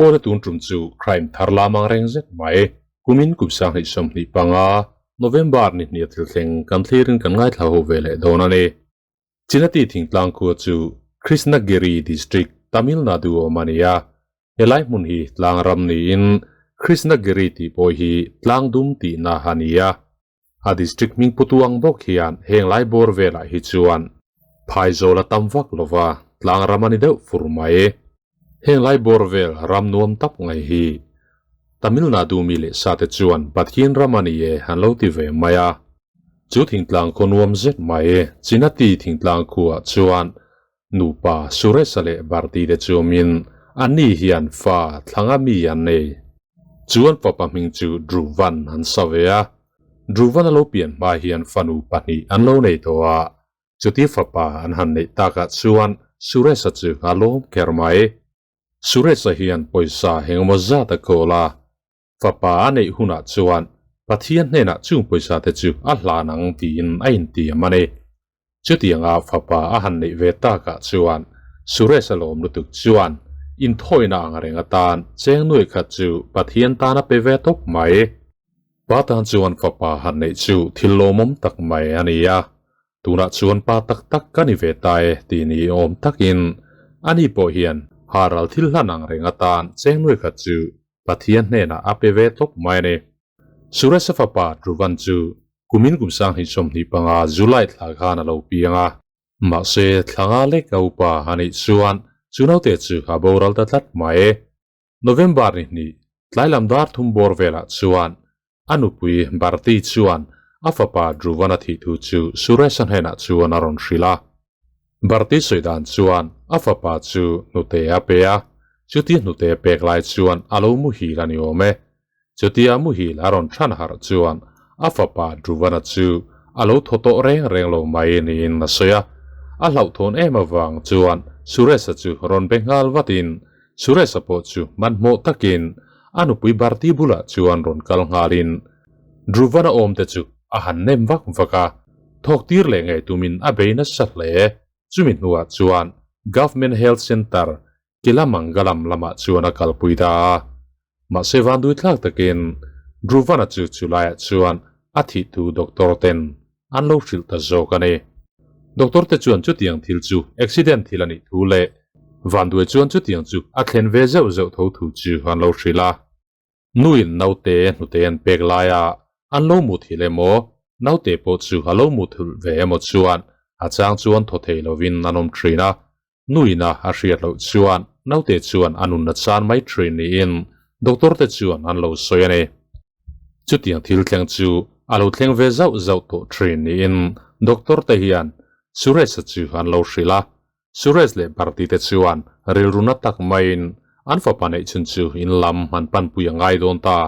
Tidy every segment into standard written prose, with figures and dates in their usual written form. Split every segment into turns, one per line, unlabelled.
Awle tun tum chu crime thar lam ang reng zet mai. Kumin kum sanghnih 25 November ni hnih a thil thleng kan thlirin kan ngaithla ho ve leh dawn a ni. Chinati thingtlang khua chu Krishnagiri District, Tamil Nadu awm a ni a. Helai hmun hi tlang ram niin Krishnagiri tih pawh hi tlang dum tihna a ni a. A district hming putu ang bawk hian heng lai bawr velah hi chuan phaizawl a tam vak lova tlang ram a ni deuh fur mai. Heng lai bawr vel ram nuam tak ngai hi Tamil Nadu mi leh sate chuan Pathian ram a ni e an lo ti ve mai a. Chu thingtlang khaw nuam zet mai Chinati thingtlang khuaah chuan nupa Suresh-a leh Bharti te chu awmin anni hian fa thlanga mi an nei. Chuan fapa hming chu Dhruvan an sa ve a. Dhruvan a lo pian hma hian fanu pahnih an lo nei tawh a. Chuti fapa an han neih takah chuan Suresh-a chu a lawm kher mai. Suresh-a hian pawisa engemaw zat a kawl a, fapa a neih hunah chuan Pathian hnenah chung pawisa te chu a hlan ang tiin a intiam a ni. Chutianga fapa a han neih ve takah chuan Suresh-a lawm lutuk chuan inthawina ang reng atan cheng nuai khat chu Pathian tan a pe ve tawp mai. Pa tan chuan fapa han neih chu thil lawmawm tak mai a ni a, tunah chuan pa tak tak ka ni ve ta e tih ni awm takin ani pawh hian haral thil hlan ang reng atan cheng nuai khat chu Pathian hnenah a pe ve tawp mai a ni. Suresh-a fapa Dhruvan chu kumin kum 2025 July thla khan a lo piang a, mahse thla nga lek a upa a nih chuan chu naute chu a boral ta tlat mai. November ni hnih, tlailam dar thum bawr velah chuan a nupui Bharti chuan a fapa Dhruvan a thih thu chu Suresh-a hnenah chuan a rawn hrilh a. Bharti sawi dan chuan a fapa chu hnute a pe a, chuti hnute pek lai chuan a lo muhil a ni awm e. Chutia muhil a rawn than harh chuan a fapa Dhruvan-a chu a lo thaw tawh reng reng lo mai niin a sawi a. A hlauhthawn em avang chuan Suresh-a chu rawn be nghal vatin Suresh-a pawh chu hmanhmawh takin a nupui Bharti bulah chuan rawn kal nghalin Dhruvan-a awmte chu a han nem vak vak a, thawk tir leh ngei tumin a bei nasa hle. Chumi hnuah chuan Government Health Centre Kilamangalam lamah chuan a kalpui ta a. Mahse vanduithlak takin Dhruvan-a chu chulaiah chuan a thih thu doctor ten an lo hrilh ta zawk a ni. Doctor te chuan chutiang thil chu accident thil a nih thu leh vanduai chuan chutiang chu a thlen ve zeuh zeuh tho thu chu an lo hrilh a. Nuin naute hnute an pek laia an lo mu thil emaw, naute pawh chu a lo mu thulh ve emaw chuan a chang chuan thaw thei lovin an awm thin a. Nuina a hriat loh chuan naute chuan a nunna chan mai thin niin doctor te chuan an lo sawi a ni. Chutiang thil thleng chu a lo thleng ve zauh zauh tawh thin niin doctor te hian Suresh-a chu an lo hrilh a. Suresh leh Bharti te chuan rilru na tak maiin an fapa neih chhun chu in lam an panpui a ngai dawn ta.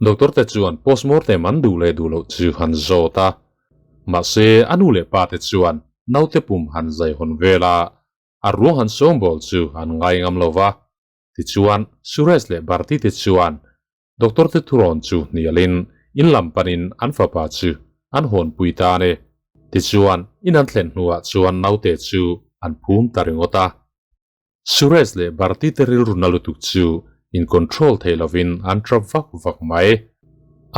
Doctor te chuan postmortem an duh leh duh loh chu an zawt a. Mahse a nu leh pa te chuan naute pum han zai hawn vel a, a ruang han sawngbawl chu an ngai ngam lo va. Tichuan, Suresh leh Bharti te chuan Doctor te thurawn chu hnialin in lam panin an fapa chu an hawnpui ta a ni. Tichuan, in an thlen hnuah chuan naute chu an phum ta ringawt a. Suresh leh Bharti te rilru na lutuk chu in control thei lovin an trap vak vak mai.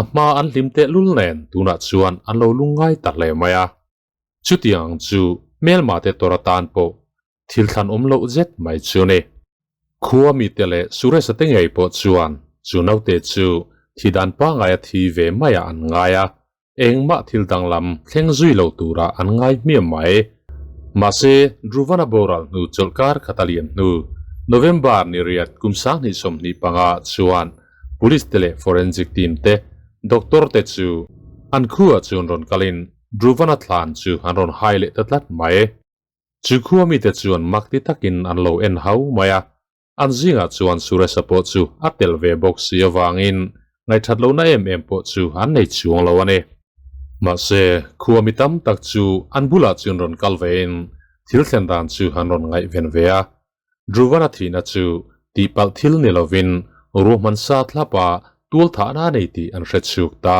A hma an hlim tehlul nen tunah chuan an lo lungngai ta hle mai a. Chutiang ang chu hmelma te tawrh atan pawh thil thlan awm loh zet mai chu ni. Khua mite leh Suresh-a te ngei pawh chuan chu naute chu thi dan pangngai a thi ve maiah an ngai a, engmah thil danglam thleng zui lo turah an ngai hmiam mai. Mahse, Dhruvan-a boral hnu chawlhkar khat a lian hnu, November ni riat kum 2025 chuan Police te leh Forensic team te, Doctor te chu an khuah chuan rawn kalin Dhruvan-a thlan chu an rawn hai leh ta tlat mai. Chu khua mite chuan mak ti takin an lo en hau mai a, an zingah chuan Suresh-a pawh chu a tel ve bawk si avangin ngaihthat lohna em em pawh chu an nei chuang lo a ni. Mahse, khua mi tam tak chu an bulah chuan rawn kal vein thil thlen dan chu an rawn ngaihven ve a. Dhruvan-a thihna chu tihpalh thil ni lovin ruahman sa thlapa tualthahna a nei tih an hre chhuk ta.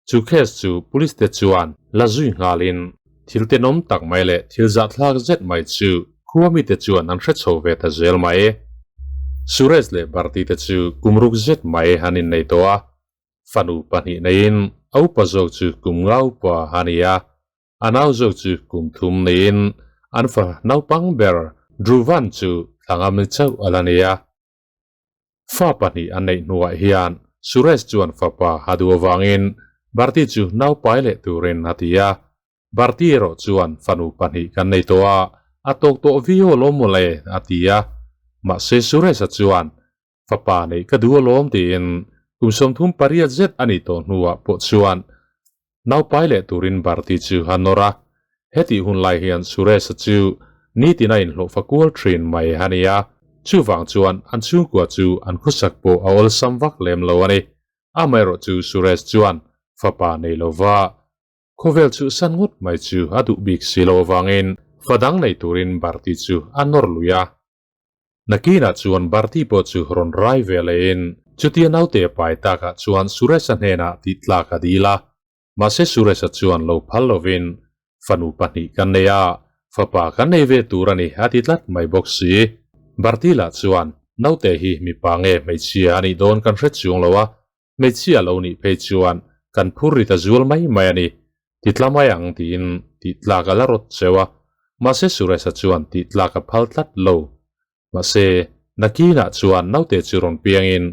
Chu case chu police te chuan la zui nghalin thil tenawm tak mai leh thil zahthlak zet mai chu khua mite chuan an hre chho ve ta zel mai. Suresh leh Bharti te chu kum ruk zet mai an innei tawh a, fanu pahnih neiin a upa zawk chu kum nga upa a ni a, a nau zawk chu kum thum neiin an fa naupang ber Dhruvan chu thla ngam chauh a la ni a. Fa pahnih an neih hnuah hian Suresh chuan fapa a duh avangin Bharti chu naupai leh turin a ti a, Bharti erawh chuan fanu pahnih kan nei tawh a, a tawk tawh viau alawm mawle a ti a. Mahse Suresh-a chuan fapa neih ka duh alawm tiin kum 38 zet a nih tawh hnuah pawh chuan naupai leh turin Bharti chu a nawr a. Hetih hun lai hian Suresh-a chu nitin a inhlawhfa kual thin mai a ni a, chuvang chuan an chhungkua chu an khawsak pawh a awlsam vak lem lo a ni. Amaherawh chu Suresh chuan fapa nei lova Khawvel chhuhsan ngawt mai chu a duh bik si lo avangin fa dang nei turin Bharti chu a nawr lui a. Nakinah chuan Bharti pawh chu rawn rai ve lehin chutia naute a pai takah chuan Suresh-a hnenah tih tlak a dil a. Mahse Suresh-a chuan lo phal lovin fanu pahnih kan nei a, fapa kan nei ve tur a ni a ti tlat mai bawk si. Bharti lah chuan naute hi mipa nge hmeichhia a nih dawn kan hre chuang lo a, Hmeichhia lo nih phei chuan kan phur ri ta zual mai mai a ni. Ti tla mai ang tiin tih tlak a la rawt cheu a, mahse Suresh-a chuan tih tlak a phal tlat lo. Mahse, nakinah chuan naute chu rawn piangin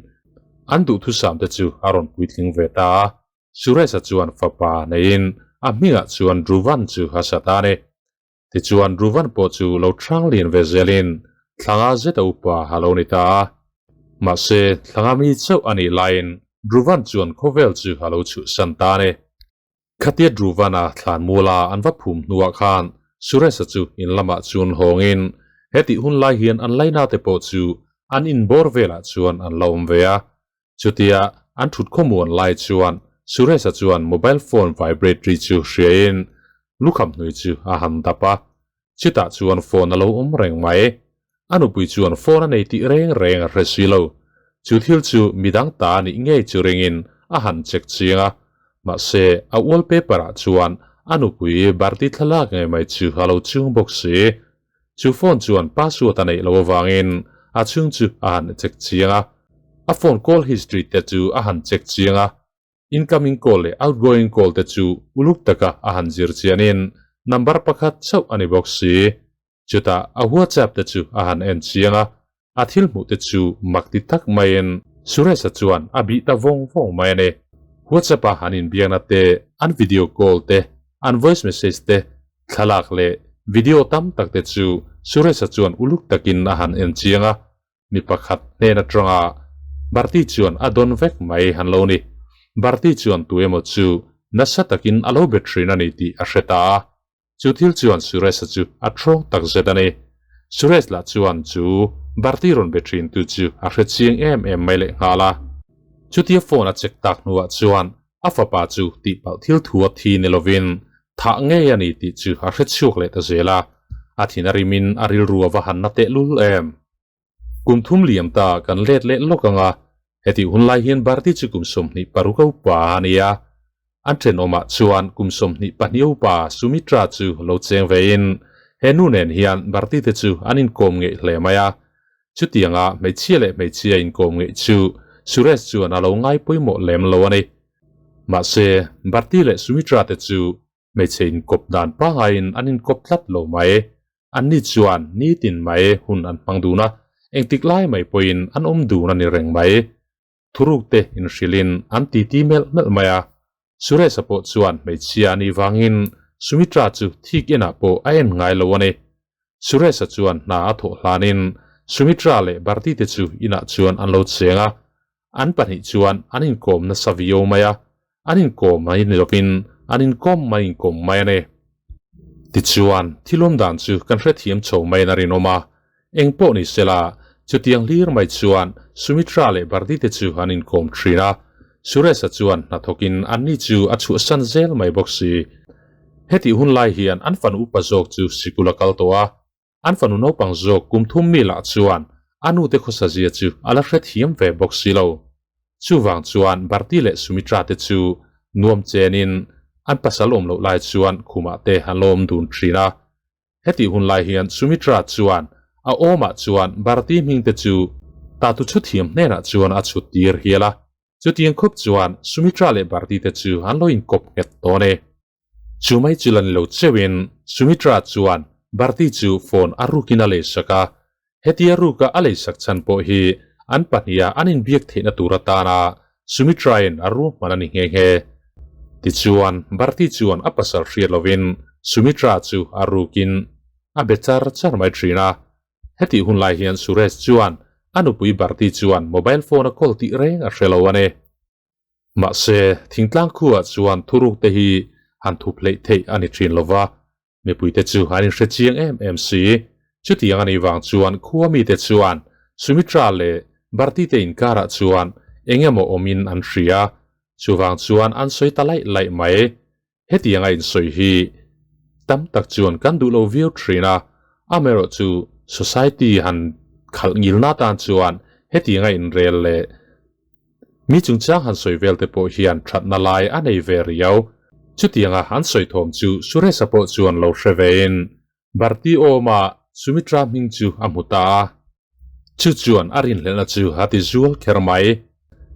an duhthusam te chu a rawn puitling ve ta a, Suresh-a chuan fapa neiin a hmingah chuan Dhruvan chu a sat a ni. Tichuan Dhruvan pawh chu lo hrang lian ve zelin thlanga zeta upa a lo ni ta a. Mahse, thlanga mi chauh a nih laiin Dhruvan chuan khawvel chu a lo chhuhsan ta a ni. Khatia Dhruvan-a thlan mula an va phum hnuah khan Suresh-a chu in lamah chuan hawngin hetih hun lai hian an lainate pawh chu an inbawr velah chuan an la awm ve a. Chutia an thut khawmuan lai chuan Suresh-a chuan mobile phone vibrate ri chu hriain lukham hnui chu a han dap a, chutah chuan phone a lo awm reng mai. A nupui chuan phone a nei tih reng reng a hre si lo. Chu thil chu midang ta a nih ngei chu ringin a han check chiang a, mahse a wallpaper ah chuan a nupui Bharti thlalak ngei mai chu a lo chung bawk si. Chu phone chuan password a neih loh avangin a chhung chu a han check chiang a, a phone call history te chu a han check chiang a, incoming call leh outgoing call te chu uluk taka a han zir chianin number pakhat chauh a ni bawk si. Chutah a WhatsApp te chu a han en chiang a, a thil hmuh te chu mak ti tak maiin Suresh-a chuan a bih ta vawng vawng mai a ni. WhatsApp-a an inbiakna te, an video call te, an voice message te, thlalak leh video tam tak te chu Suresh-a chuan uluk takin a han en chiang a, mi pakhat hnen atanga Bharti chuan a dawn vek mai han lo ni. Bharti chuan tu emaw chu nasa takin a lo be thin a ni tih a hre ta a. Chu thil chuan Suresh-a chu a thawng tak zet a ni. Suresh lah chuan chu Bharti rawn be thin tu chu a hre chiang em em mai leh nghal a. Chutia phone a check tak hnuah chuan a fapa chu tihpalh thil thu a thi ni lovin thah ngei a ni tih chu a hre chhuak leh ta zel a. A thin a rimin a rilru a va han na tehlul em. Kum thum liam ta kan let leh lawk ang a, hetih hun lai hian Bharti chu kum 26 upa a ni a. An thenawmah chuan kum 22 upa Sumitra chu lo cheng vein he nu nen hian Bharti te chu an inkawm ngeih hle mai a. Chutianga hmeichhia leh hmeichhia inkawm ngeih chu Suresh chuan a lo ngai pawimawh lem lo a ni. Mahse, Bharti leh Sumitra te chu Hmeichhe inkawp dan pangaiin an inkawp tlat lo mai. Anni chuan nitin mai hun an hmang dun a, engtik lai mai pawhin an awm dun a ni reng mai. Thuruk te inhrilhin an titi melh melh mai a. Suresh-a pawh chuan hmeichhia a nih vangin Sumitra chu thik enah pawh a en ngai lo a ni. Suresh-a chuan hna a thawh hlanin Sumitra leh Bharti te chu inah chuan an lo cheng a, An pahnih chuan an inkawm nasa viau mai a, an inkawm mai ni lovin an inkawm mai inkawm mai a ni. Tichuan, thil awm dan chu kan hrethiam chho maiin a rinawm a, eng pawh ni sela, chutiang hlir mai chuan Sumitra leh Bharti te chu an inkawm thin a, Suresh-a chuan hnathawkin anni chu a chhuahsan zel mai bawk si. Hetih hun lai hian an fanu upa zawk chu sikul a kal tawh a, An fanu naupang zawk kum thum mi lah chuan a nute khawsa zia chu a la hrethiam ve bawk si lo. Chuvang chuan Bharti leh Sumitra te chu nuam chenin an pasal awm loh lai chuan khumah te an lo awm dun thin a. Hetih hun lai hian Sumitra chuan a awmah chuan Bharti hming te chu Tatu chhut thiam hnenah chuan a chhut tir hial a, chutiang khawp chuan Sumitra leh Bharti te chu an lo inkawp nghet dawn e. Chu mai chu la ni lo cheuhin Sumitra chuan Bharti chu phone a rukin a leisak a, hetia ruka a leisak chhan pawh hi an pahniha an inbiak theihna tur atana Sumitra-in a ruahman a ni nghe nghe. Tichuan Bharti chuan a pasal hriat lovin Sumitra chu a rukin a be char char mai thin a, Hetih hun lai hian Suresh chuan a nupui Bharti chuan mobile phone a call tih reng a hre lo a ni. Mahse, thingtlang khuah chuan thuruk te hi han thup hleih theih a ni thin lo va, mipuite chu an inhre chiang em em si. Chutiang a nih vang chuan khua mite chuan Sumitra leh Bharti te inkarah chuan eng emaw awmin an hria. Chuvang chuan an sawi ta laih laih mai. Hetiang a insawi hi tam tak chuan kan duh lo viau thin a, amaherawh chu society han khalh ngilna atan chuan hetiang a inrel leh mi chungchang han sawi vel te pawh hian thatna lai a nei ve riau. Chutianga an sawi thawm chu Suresh-a pawh chuan lo hre vein Bharti awma Sumitra hming chu a hmu ta a. Chu chuan a rinhlelhna chu a ti zual kher mai.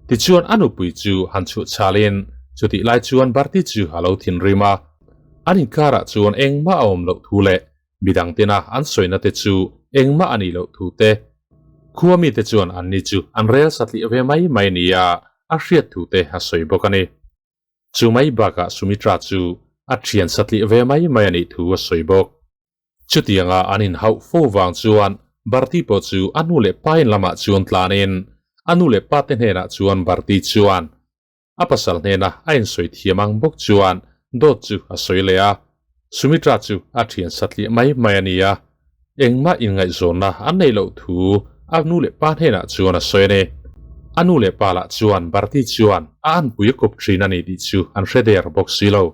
Tichuan a nupui chu han chhuh chhalin chutih lai chuan Bharti chu a lo thinrim a. An inkarah chuan engmah a awm loh thu leh midang tena an sawina te chu engmah a nih loh thu te, khua mite chuan anni chu an rel satliah ve mai mai nia a hriat thu te a sawi bawk a ni. Chu mai bakah Sumitra chu a thian satliah ve mai mai a nih thu a sawi bawk. Chutianga an inhauh fo vang chuan Bharti pawh chu a nu leh pa in lamah chuan tlanin a nu leh pa te hnenah chuan Bharti chuan a pasal hnena a insawi thiam ang bawk chuan dawt chu a sawi leh a. Sumitra chu a thian satliah mai mai a ni a, engmah inngaihzawnna an neih loh thu a nu leh pa hnenah chuan a sawi a ni. A nu leh pa lah chuan Bharti chuan a anpui a kawp thin a ni tih chu an hre der bawk si lo.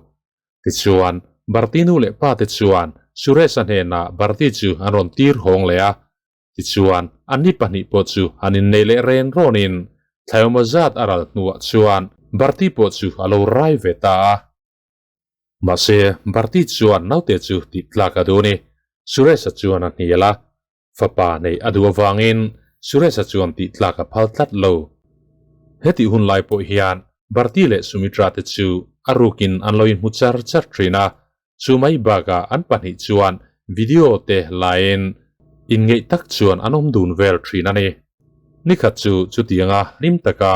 Tichuan, Bharti nu leh pa te chuan Suresh-a hnenah Bharti chu an rawn tir hawng leh a. Tichuan, anni pahnih pawh chu an inneih leh ren rawnin thlaiawma zat a ral hnuah chuan Bharti pawh chu a lo rai ve ta a. Mahse, Bharti chuan naute chu tih tlak a duh a ni. Suresh-a chuan a hnial a. Fapa neih a duh avangin Suresh-a chuan tih tlak a phal tlat lo. Hetih hun lai pawh hian Bharti leh Sumitra te chu a rukin an lo inhmu char char thin a, chu mai bakah an pahnih chuan video te laiin inngeih tak chuan an awm dun vel thin a ni. Nikhat chu chutianga hlim taka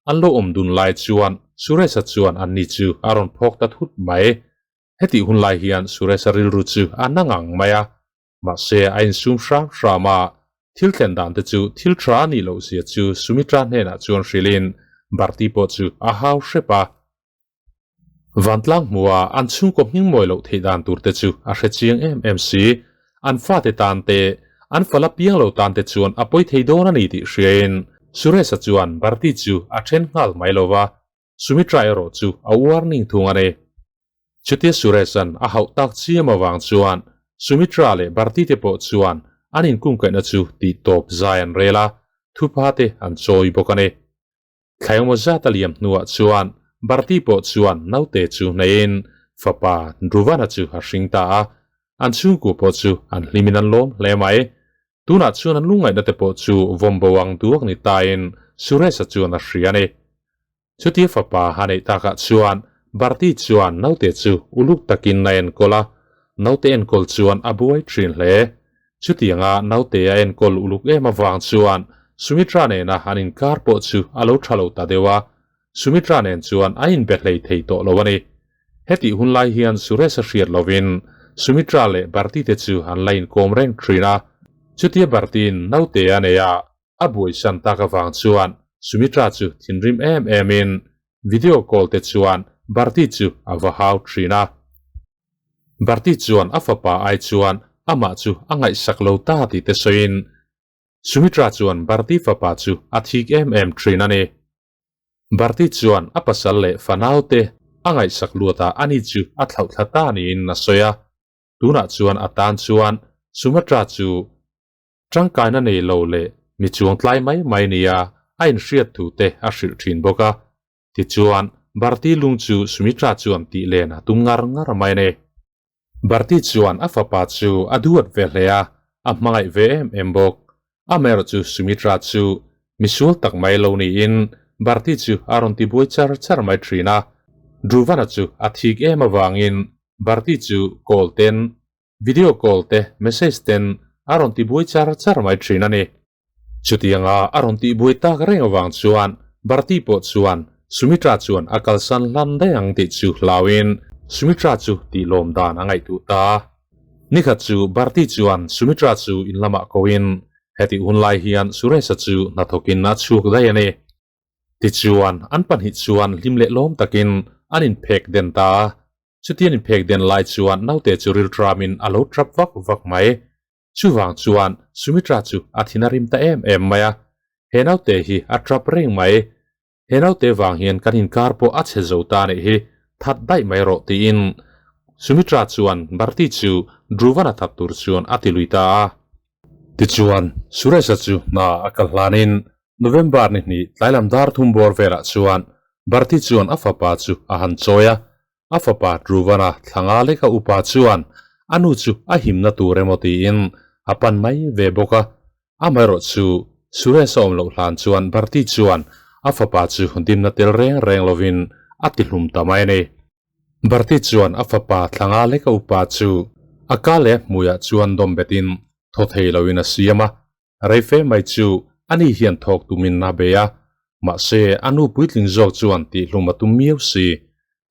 an lo awm dun lai chuan Suresh-a chuan anni chu a rawn phawk ta thut mai. Hetih hun lai hian Suresh-a rilru chu a na ngang mai a, Mahse, a insum hram hram a, thil thlen dan te chu thil tha a nih loh zia chu Sumitra hnenah chuan hrilhin Bharti pawh chu a hau hrep a. Vantlang hmua an chhungkaw hming mawi loh theih dan tur te chu a hre chiang em em si. An fate tan te, an fala piang lo tan te chuan a pawi thei dawn a ni tih hriain Suresh-a chuan Bharti chu a then nghal mai lo va, Sumitra erawh chu a warning thung a ni. Chutia Suresh-a'n a hauh tak chiam avang chuan Sumitra leh Bharti te pawh chuan an inkungkaihna chu tih tawp zai an rel a, thupa te an chawi bawk a ni. Thlai emaw zat a liam hnuah chuan Bharti pawh chuan naute chu hneihin fapa Dhruvana chu a hring ta a, an chhungkua pawh chu an hlimin an lawm hle mai. Tunah chuan an lungngaihna te pawh chu vawmbo ang duak ni tain Suresh-a chuan a hria a ni. Chutia fapa a neih takah chuan Bharti chuan naute chu uluk takin a enkawl a, naute enkawl chuan a buai thin hle. Chutianga naute a enkawl uluk em avang chuan Sumitra nena an inkar pawh chu a lo tha lo ta deuh a, Sumitra nen chuan a inbe hlei thei tawh lo a ni. Hetih hun lai hian Suresh-a hriat lovin Sumitra leh Bharti te chu an la inkawm reng thin a. Chutia Bharti'n naute a nei a, a buaisan tak avang chuan Sumitra chu thinrim em emin video call te chuan Bharti chu a va hau thin a. Bharti chuan a fapa ai chuan amah chu a ngaihsak lo ta tih te sawiin Sumitra chuan Bharti fapa chu a thik em em thin a ni. Bharti chuan a pasal leh fanaute a ngaihsak luatah ani chu a thlauh thla ta niin a sawi a, tunah chuan a tan chuan Sumatra chu tangkaina nei lo leh mi chuang tlai mai mai nia a inhriat thu te a hrilh thin bawk a. Tichuan, Bharti lung chu Sumitra chuan tih len a tum ngar ngar mai a ni. Bharti chuan a fapa chu a duat ve hle a, a hmangaih ve em em bawk. Amaherawhchu Sumitra chu. Misual tak mai lo niin Bharti chu a rawn ti buai char char mai thin a. Dhruvan-a chu a thik em avangin Bharti chu call ten, video call te, message ten a rawn ti buai char char mai thin a ni. Chutianga a rawn tih buai tak reng avang chuan Bharti pawh chuan Sumitra chuan a kalsan hlan daih ang tih chu hlauin Sumitra chu tih lawm dan a ngaihtuh ta. Nikhat chu Bharti chuan Sumitra chu in lamah koin Hetih hun lai hian Suresh-a chu hnathawkin a chhuak daih a ni. Tichuan, an pahnih chuan hlim leh lawm takin an inphek den ta a. Chuti an inphek den lai chuan naute chu rilṭamin a lo ṭap vak vak mai. Chuvang chuan Sumitra chu a thin a rim ta em em mai a. He naute hi a ṭap reng mai. He naute vang hian kan inkar pawh a chhe zo ta a nih hi, that daih mai rawh tiin Sumitra chuan Bharti chu Dhruvan-a that tur chuan a ti lui ta a. Tichuan, Suresh-a chu hna a kal hlanin November ni hnih tlailam dar thum bawr velah chuan Bharti chuan a fapa chu a han chawi a, a fapa Dhruvan-a thlanga leka upa chuan a nu chu a himna tur emaw tiin a pan mai ve bawk a, Amaherawh chu Suresh a awm loh hlan chuan Bharti chuan a fapa chu dimna tel reng reng lovin a ti hlum ta mai a ni. Bharti chuan a fapa thlanga leka upa chu a ka leh hmuiah chuan dawm betin thaw thei loin a siam a, reife mai chu ani hian thawk tumin a bei a, mahse a nu puitling zawk chuan tihhlum a tum miau si.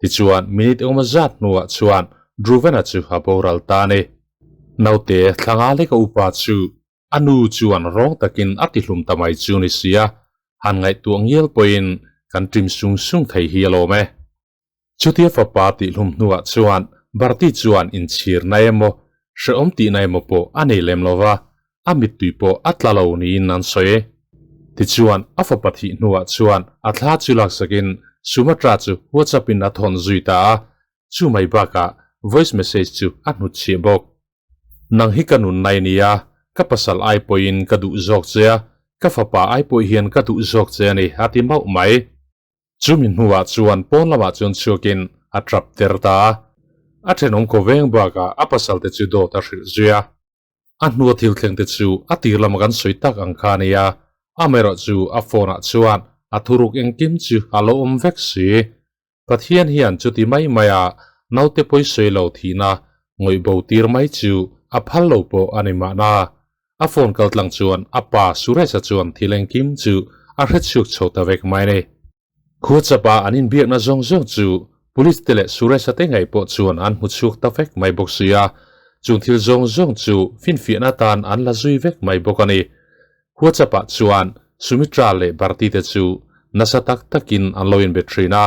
Tichuan minute engemaw zat hnuah chuan Dhruvan-a chu a boral ta a ni. Naute thlanga leka upa chu A nu chuan rawng takin a tihlum ta mai chu ni sia, han ngaihtuah ngial pawhin kan ṭim sung sung thei hi alawm e. Chutia fapa tihlum hnuah chuan Bharti chuan inchhirna emaw, hrehawm tihna emaw pawh a nei lem lo va, a mittui pawh a tla lo niin an sawi. Tichuan a fapa thih hnuah chuan a thla chu laksakin Sumatra chu WhatsApp-in a thawn zui ta a, chu mai bakah voice message chu a hnutchhiah bawk. Nang hi ka nun nai nia, ka pasal ai pawhin ka duh zawk che a, ka fapa ai pawh hian ka duh zawk che a ni, a ti mauh mai. Chumi hnuah chuan pawn lamah chuan chhuakin a trap ter ta a. A thenawm khaw veng bakah a pasal te chu dawt a hrilh zui a. A hnua thil thleng te chu a tir lama kan sawi tak ang kha a nia, amaherawhchu a phone ah chuan a thuruk engkim chu a lo awm vek si. Pathian hian chuti mai maia naute pawisawi lo thihna ngawih bo tir mai chu a phal lo pawh a ni mahna. A phone kal tlang chuan a pa Suresh-a chuan thil engkim chu a hre chhuak chho ta vek mai ni. Khuachapa an inbiakna zawng zawng chu Police te leh Suresh-a te ngei pawh chuan an hmu chhuak ta vek mai bawk si a, chung thil zawng zawng chu finfiahna atan an la zui vek mai bawk a ni. WhatsApp-ah chuan Sumitra leh Bharti te chu nasa tak takin an lo inbe thin a,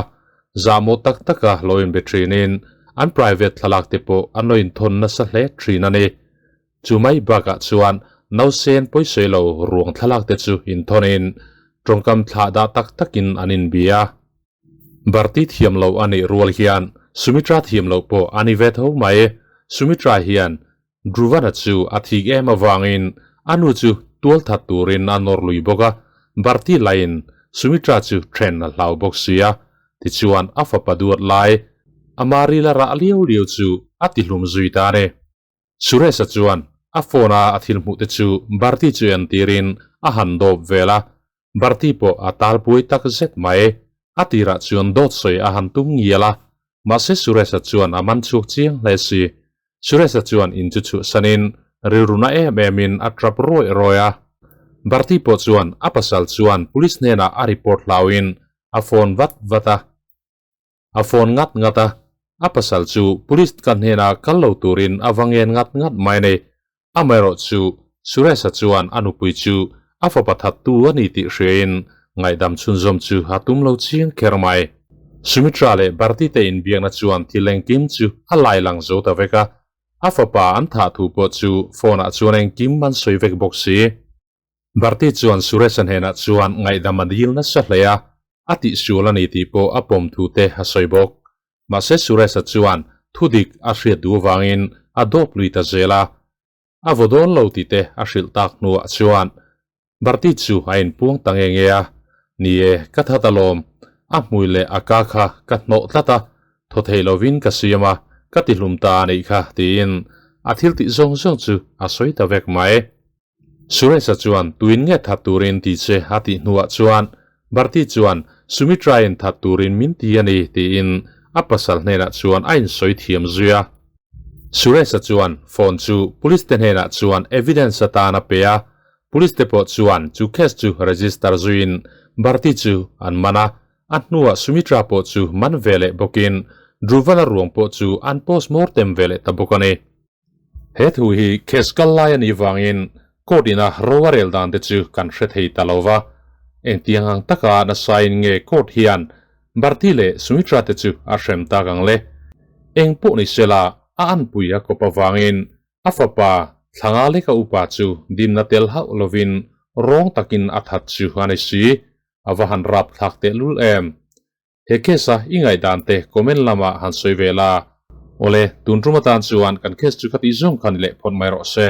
zahmawh tak taka lo inbe thinin an private thlalak te pawh an lo inthawn nasa hle thin a ni. Chu mai bakah chuan nausen pawisawi lo ruang thlalak te chu inthawnin tawngkam thlah dah tak takin an inbia. Bharti thiam loh a nih rual hian Sumitra thiam loh pawh a ni ve tho mai. Sumitra hian Dhruvan-a chu a thik em avangin a nu chu tual that turin a nawr lui bawk a, Bharti laiin Sumitra chu then a hlau bawk si a, tichuan a fapa duat lai ama rila rah liau liau chu a tihlum zui ta a ni. Suresh-a chuan a phone-a a thil hmuh te chu Bharti chu entirin a han dawp vel a, Bharti pawh a talpui tak zet mai. A tirah chuan dawt sawi a han tum ngial a, mahse Suresh-a chuan a man chhuak chiang hle si. Suresh-a chuan in chu chhuahsanin rilru na em emin a trap rawih rawih a. Bharti pawh chuan a pasal chuan police hnenah a report hlauhin a phone vat vat a. A phone ngat ngat a, a pasal chu police ka hnenah kal lo turin a va ngen ngat ngat mai a ni. Amaherawh chu Suresh-a chuan a nupui chu a fapa thattu a ni tih hriain ngaihdam chhunzawm chu a tum lo chiang kher mai. Sumitra leh Bharti te inbiakna chuan thil engkim chu a lai lang zo ta vek a, a fapa an thah thu pawh chu phone-ah chuan engkim an sawi vek bawk si. Bharti chuan Suresh-a hnenah chuan ngaihdam a dil nasa hle a, a tihsual a ni tih pawh a pawm thu te a sawi bawk. Mahse Suresh-a chuan thudik a hriat duh avangin a dawp lui ta zel a, a vaw dawn lo tih te a hrilh tak hnuah chuan Bharti chu a inpuang ta nge nge a, Ni e, ka that alawm, a hmui leh a ka kha ka hnawh tlat a, thaw thei lovin ka siam a, ka tihlum ta a nih kha tiin a thil tih zawng zawng chu a sawi ta vek mai. Suresh-a chuan tuin nge that turin ti che a tih hnuah chuan Bharti chuan Sumitra-in that turin min ti a ni tiin a pasal hnenah chuan a insawi thiam zui a. Suresh-a chuan phone chu police te hnenah chuan evidence atan a pe a, police te pawh chuan chu case chu register zuiin Bharti chu an man a, a hnuah Sumitra pawh chu man ve leh bawkin Dhruvan-a ruang pawh chu an postmortem ve leh ta bawk a ni. He thu hi case kal lai a nih vangin court ina ro a rel dan te chu kan hre thei ta lo va, engtiang ang taka nasain nge court hian Bharti leh Sumitra te chu a hrem tak ang le? Eng pawh ni sela a anpui a kawp avangin a fapa Thlanga leka upa chu dimna tel hauh lovin rawng takin a that chu a ni si, a va han rap thlak tehlul em! He case a i ngaihdan te comment lamah han sawi ve la. Awle, tun tum atan chuan kan case chu ka tih zawng kha ni leh phawt mai rawh se.